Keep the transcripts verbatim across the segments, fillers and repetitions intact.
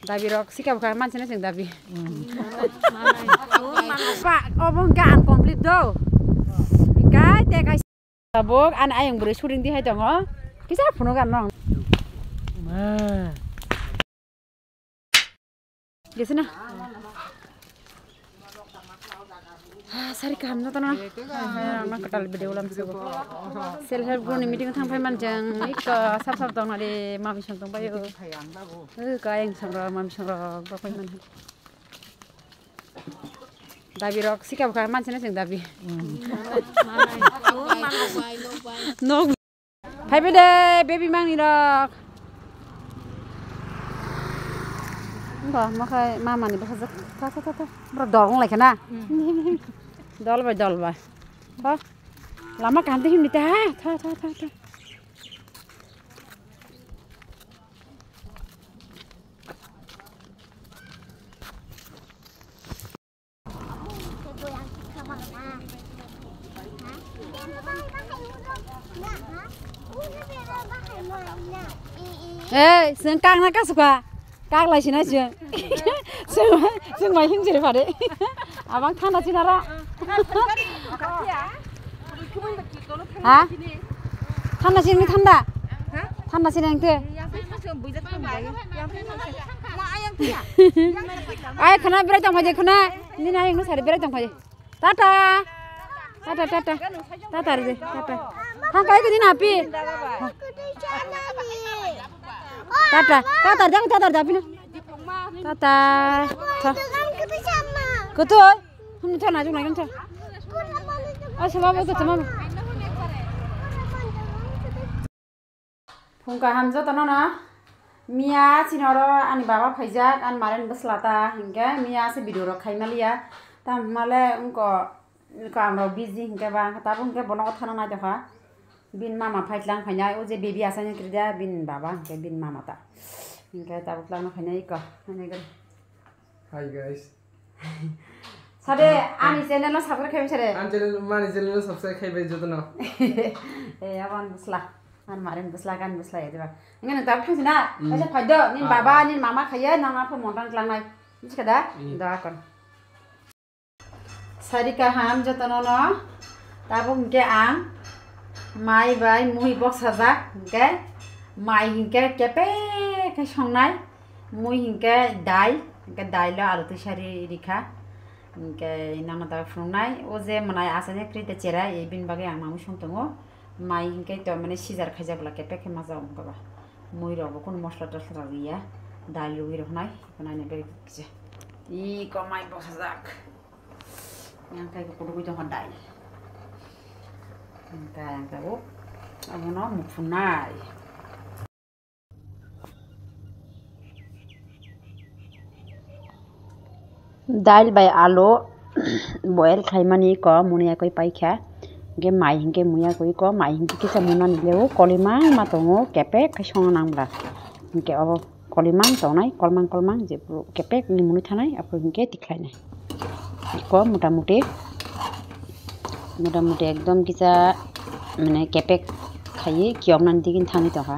Dabi rok sika bwkha manse na chwng dabi. Ba, obo hwnkhe ang complete do. Hwnkhe te kaisa tabuk ani ayang bwrwi shooting di hai tongo. Kisa phunuk ang nong. Gesina. Sari kaham jotono. Ang katal video lam sego. Self help group ni meeting thang phai man jeng. Ikko sap sap tong nari mami song tong bayo. Ka yang song ro mami song ro ba phai man. Dabi rok sika bwkha manse na chwng dabi. Nok. Phaibai de, baby mangni rok. Bo, mokhai mama ni bwsajwk. Tha, tha, tha, tha. Bro, dol wng lai khe na. Dol bai, dol bai. Tho. Lama kaham de himni ta. Tha, tha, tha, tha. Ei, chwng kak na kasukha? Kak lai sina chwng. Chwng, chwng mai himjiri phade. Abang thanda sinara. Ha? Thanda sini thanda. Thanda sini ang te. Ai khana berai tong phaje khana. Nini ayang no sari berai tong phaje. Tata. Tata, tata. Tata re, tata. Thang kai tini na pi. Tata, tata jang tata da pina. Tata. Kutu. Hum thana jung lai kan. Oh, sama bo kutu mama. Phung kaham jotono no. Miya chini oro ani baba phaijak, ani maren bwsla ta, hinkhe miya se video rok khaimaliya. Tamhimale wngko, wngko ang rok busy hinkhe ba, tabuk hinkhe bono o thana naitokha. Bini mama phaitlang phainai, o je baby achaino kirida, bini baba hinkhe bini mama ta. Hinkhe tabuk tlangno phainai iko. Hi guys. Sade, ani channel no subscribe khai sade. Ani channel, mani channel no subscribe khai bai jotono. Eh, abang bwsla. Ani maren bwsla, gan bwsla ya diba. Ngan ta phang sina. Hmm. Kaisa phai do, ni baba, ni mama khaya, nang apho montang klangnai. Buji kada? Hmm. Da kon. Sari kaham jotono no. Tabuk hinkhe ang mai bai mui boksajak hinkhe mai hinkhe kepek khe songnai. Mui hinkhe dal, hinkhe dal o alu twi sari rikha. Hinkhe nangno da phunuknai, o je mwnai achaini kwrwi de cherai, bini bagwi ang mamwi song tongo. Mai hinkhe to mane sijar khaijak bwla kepek khe majak wngkha ba. Mui rok bo kunu mosla tosla rok ya, dal rwi rok nai, nai beri kisa. Iko mai bosajak. Yang kai ko kudu kudu hondai. Yang kai yang kai o. Abono muphunai. Dal bai alu boil khaimani ko muni yakui paikha. Hinkhe mai hinkhe muya kui ko mai hinkhe kisa munani lewu kolimang ma tongo kepek khai songna nangbla. Hinkhe obo kolimang tongnai kolmang kolmang je kepek ni muni thanai aphuru hinkhe tikhlainai. Ko motamuti, motamuti ekdom kisa mane kepek khaiwi kiyoknani digini thangwi tongkha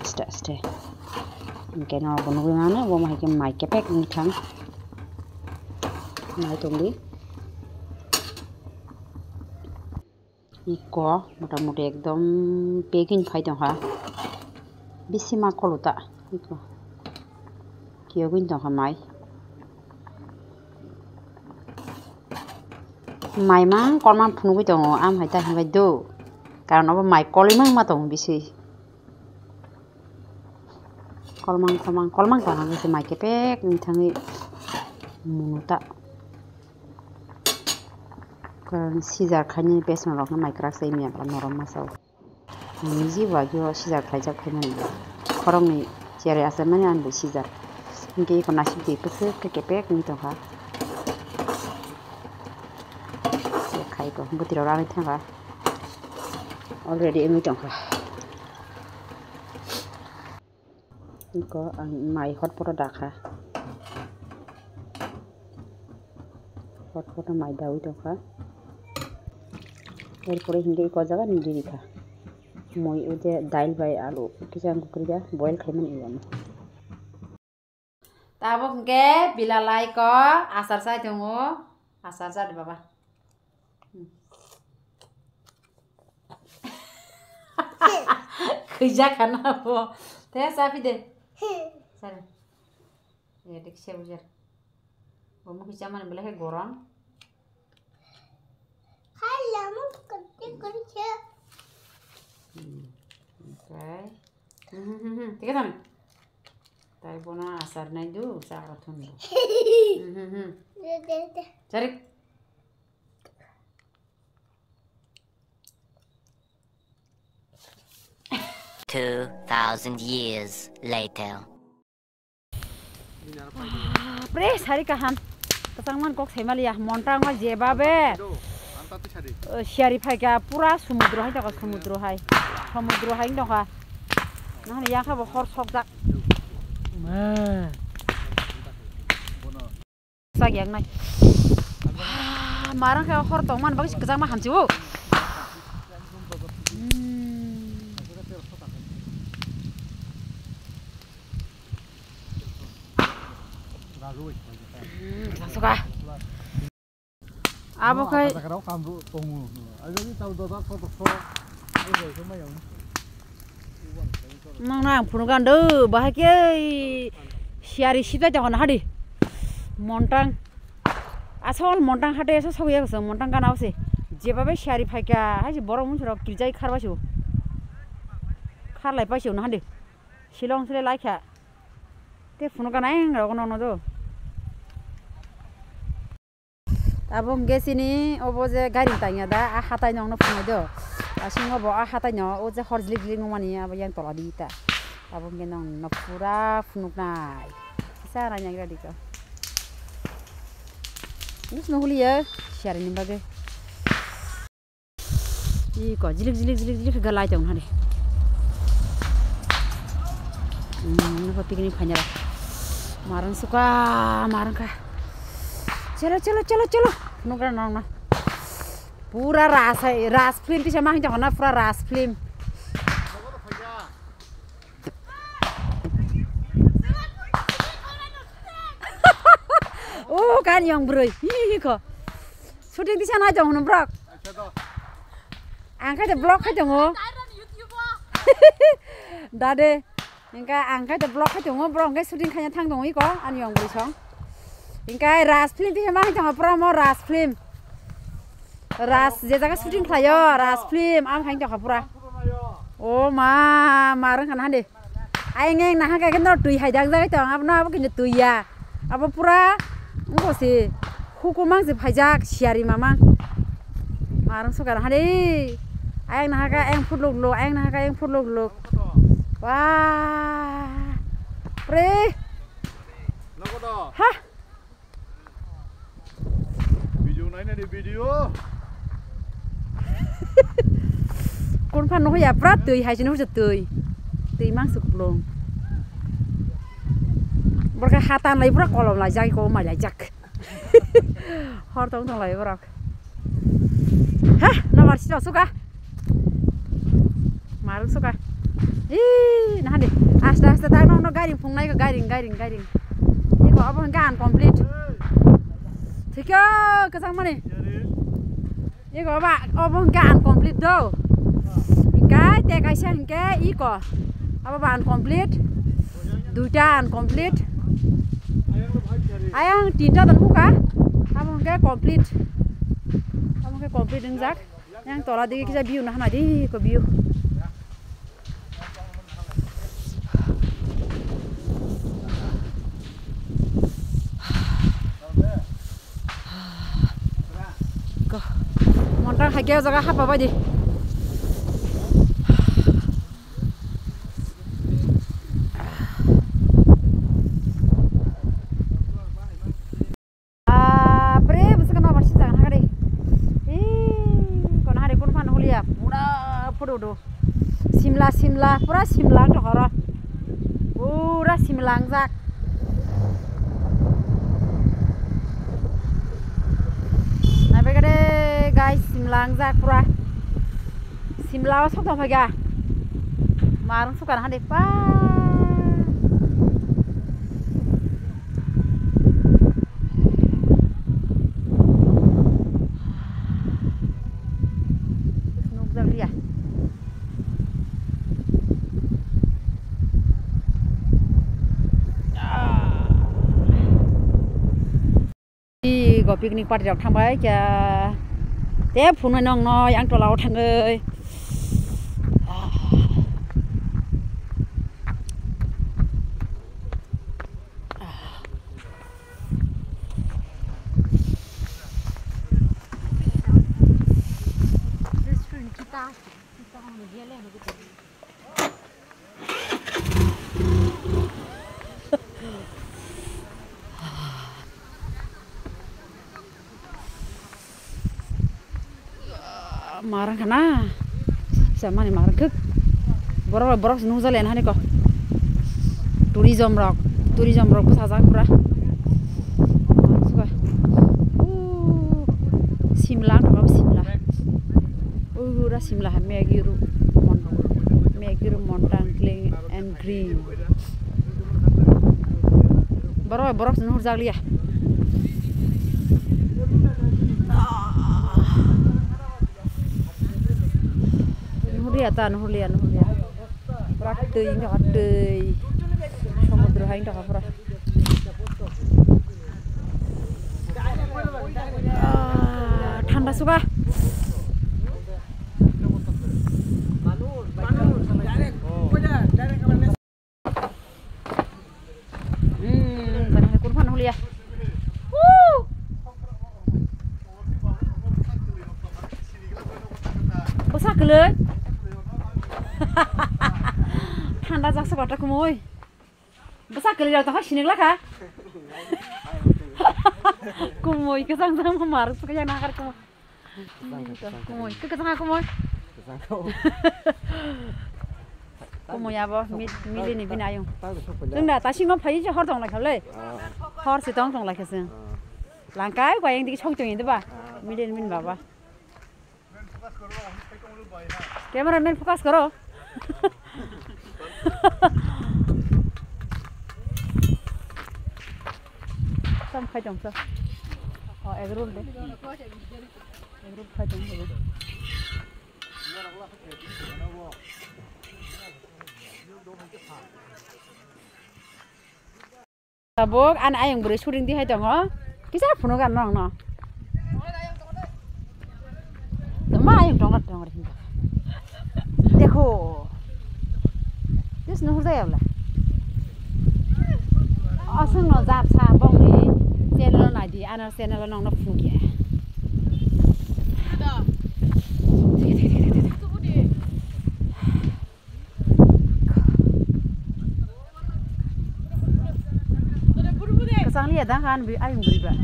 aste aste. Hinkhe no bo nugwi mano, bo hai khe mai kepek wngwi thang. Nai tongdi. Iko motamuti ekdom packing phai tongkha. Bisi ma kolu ta iko. Kiyogwi tongkha mai. Mai mang kolmang phunugwi tongo, am hai ta hinbai do. Karon obo mai kolwi mang ma tongo bisi. Kolmang, kolmang, kolmang tongkha bisi mai kepek wngwi thangwi munu ta. Karon sijar khainai besongrokno mai kwrak se mia bwla norom masa o. Niji bagwi o sijar khlaijak phaimani. Khoroknwi cherwi achaimani ani bai sijar. Hinkhe eko nasik twi kwchwk khe kepek wngwi tongkha. Khaiko bwtwirok rani thangkha. Already wngwi tongkha. Iko ang mai hotpot o dakha. Hotpot o mai dawi tongkha. Erpore hinkhe iko jaga ni rikha. Moi o je dal bai alu kisa ang kwrwikha boil khaimani iyano. Tabuk hwnkhe Bilalai ko achar chai tongo. Achar chadi baba. Hmm. Khwijak khana bo. Te cha phi de. Sare. Ye dik se bujar. Bo mukhi chamani belai khe gorom. Hai, lamuk kati kati khe. Hmm. Okay. Hmm, hmm, hmm, hmm. Thik ase ni? Tai bono achar nai du, chakra thun du. Hmm, hmm, hmm. De, de, de. Charik. Two thousand years later. Bapre, sari kaham. Kwchangmani kok saimaliya, Montang o jebabe. O, siyari phaikha, pura sumudro hai tongkha, sumudro hai. Sumudro hai tongkha. Nahani yakha bo hor sokjak. Ma. Sak yang nai. Ah, marang khe hor tongmani bagwi kwchangma hamsio. Hmm. Hmm, langsung ka. Abo khai. Nokna ang phunuk gando, bahai khe siyari sita tongkha na hadi. Montang. Asol Montang hate esa sogwi asa Montang gana ose. Jebabe siyari phaikha, hai se borok mungsarok kiljai kharbaisio. Kharlai paisio na hadi. Shillong sile laikha. Te phunuk gana eng rok no no do. Abo hwnkhe chini obo je gari tangya da, a hatai nokno phunai do. Aswk obo a hatai no, o je hor jilik jilik nukmani abo yang tola di ta. Abo hwnkhe nokno pura phunuknai. Kisa raina gira dikha. Nus no huliya, siyari ni bagwi. Iko, jilik, jilik, jilik, jilik, khe galai tong hade. Hmm, nokho picnic khaina rok. Marang suka, marang kha. Chalo, chalo, chalo, chalo. Nugra nong na. Pura ras hai, ras film tisa ma hinja hona, pura ras film. O kan yong broi. Hi, hi, hi ko. Shooting tisa nai tong hunu brok. Ang khai de vlog khai tongo. Dade. Engka ang khai de vlog khai tongo, borok engke shooting khaina thang tongo iko, ani yong bwrwi song. Engka Raj film tisa ma khai tongo, pura mo Raj film. Raj je jaga shooting khlaio, Raj film, ang khai tongkha pura. O ma, ma rwng khana hande. Ayeng ayeng nahaka khe norok twi hai dak jagwi tong, abono abo khe twi ya. Abo pura wngkha se hukumang se phaijak siyari mamang. Marwng sukar hade. Ayang nahaka ayang phutluk luk, ayang nahaka ayang phutluk luk. Wah. Pre. Nogo do. Ha. Video naina di video. Kun phan no ya pura twi hai sini hujak twi. Twi mang suk plung. Borok hatan lai pura kolom lai jak ko mai lai jak. Hor tong tong lai borok. Hah, no mar sino suka. Marung suka. Ih, nah deh. Asta asta tak no no garing phung nai ko garing garing garing. Iko abo hingga uncomplete. Thikyo, kesang mani. Iko ba, obo hingke uncomplete do. Hingke te kaisa hingke iko. Abo ba uncomplete. Duita uncomplete. Ayang tinta tong buka. Abo hingke complete. Abo hingke complete wngjak. Yang tola digi kisa view nahana di ko view. Ko, montar hai khe o jaga hapa bai di. Bapre, bwswk no bwswk jaga nahakari. Ee, kono hari kono phano hulia, pura photo do. Simla, simla, pura simla wng tongkha oro. Pura simla wngjak. Naibaikha de, guys, simla wngjak pura. Simla o sok tongphaikha. Marung sukar hande pa. Picnic party rok thangbai kya. Te phunai nong noi ang tola o thangoi. Marang kana. Samani marang kuk. Borok borok nung jale hani ko. Tourism rok, tourism rok bwsajak pura. Suka. Uh, Simla, ang thangkha Simla. Uh, ura Simla hai, Meguru mon-, Meguru mountain clean and green. Borok, borok nuhur jak liya. Nuhur liya ta, nuhur liya, nuhur liya. Pura twi wngkha, twi. Somudro hai wngkha pura. Ah, thanda suka. Hmm, bani hai kuruphan hulia. Woo! Bwsa kwlwi. Thanda jaksa bata kumui. Bwsa kwlwi rok tongkha sinik lakha. Kumui kwchang jang mar swkang yang nakar kumui. Kumui, khe kwchang ha kumui. Kumui abo mi-, milini bini ayung. Chwng da ta singo phai se hor tong lai kha le. Hor se tong tong lai kha chwng. Langkai koi ang digi sok tong de ba. Milini bini baba. Camera man focus karo. Sam khai tong sa. Oh, egg roll de. Egg roll khai tong sa. Tabuk ani ayang bwrwi shooting di hai tongo. Kisa phunuk ang nokno. Tongma ayang tongna tongri hinba. Dekho. Tis nuhur jaya bwle. Aswk no jat sa bongni channel o naidi, ano channel o nokno phunukya. Kwchang liya da han bi ayung bwrwi ba.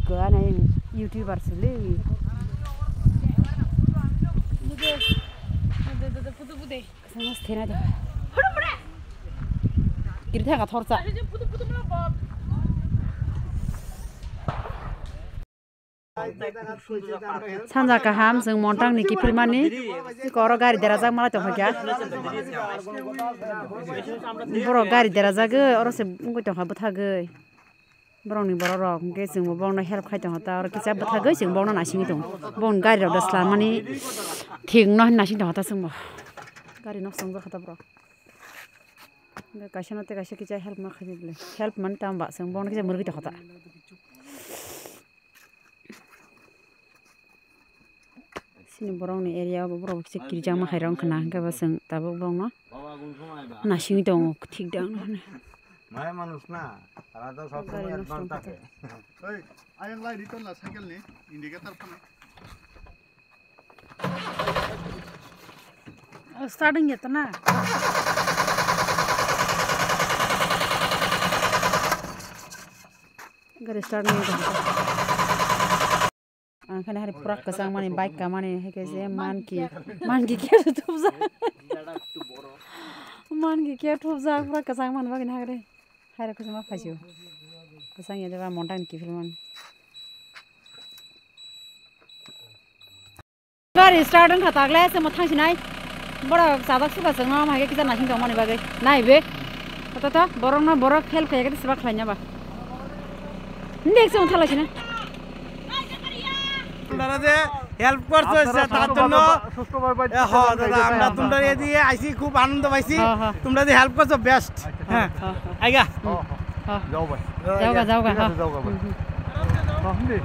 Ko ani YouTuber suli. Kwchang mas thena da. Kiri thanga thorcha. Sanja kaham, chwng montang ni kiphilmani. Oro gari derajak malai tongkha kya. Borok gari derajagwi, oro se wngwi tongkha bwthagwi. Borokni borok rok, hwnkhe chwngbo borokno help khai tongkha ta. Oro kisa bwthagwi chwng borokno naisingwi tongo. Borokni gari rok da swlamani thik no hwnwi naising tongkha ta chwngbo. Gari nok swngjak kha ta borok. Hwnkhe kaisa no tei kaisa kisa help ma khaidi bwle. Help mani tamo ba chwng borokno kisa mwrwgwi tongkha ta. Chini borokni area o borok kisa kirijak ma khairok wngkha na, hwnkhe bo chwng tabuk borokno naisingwi tongo, thik da wngkha na. Maya manush na, tara to sob somoi advance thake. Oi, ayang lai return la cycle ni indicator phano. Starting ya to na. Gari start ni. Ang khani hari pura kwchang mani, bike ka mani, hai khe je manki, manki khe thupjak. Manki khe thupjak, pura kwchang mani bagwi nahagre. Haira kwchang ma phaisio. Kwchang ya jeba montang ni kiphil mani. Gari start wngkha tagle, se mo thang sinai. Borok chajak suka chwngno, hai khe kisa naising tongmani bagwi. Nai be. Kota ta, borokno borok help khlai khe sebak khlaina ba. Hindi ekse uthalo sina. তোমরা যে হেল্প করছো, আচ্ছা, তার জন্য। সুস্থভাবে বাড়িতে এ, হ, দাদা, আমরা তোমরা এদিকে আইছি, খুব আনন্দ পাইছি। হ্যাঁ, হ্যাঁ। তোমরা যে হেল্প করছো, বেস্ট। হ্যাঁ। হ্যাঁ, হ্যাঁ। আইগা। হ্যাঁ, হ্যাঁ। Jao bai. Jao ga, jao ga, Thik ha. Ache, jao ga bai. Hmm, hmm. Ha, hindi.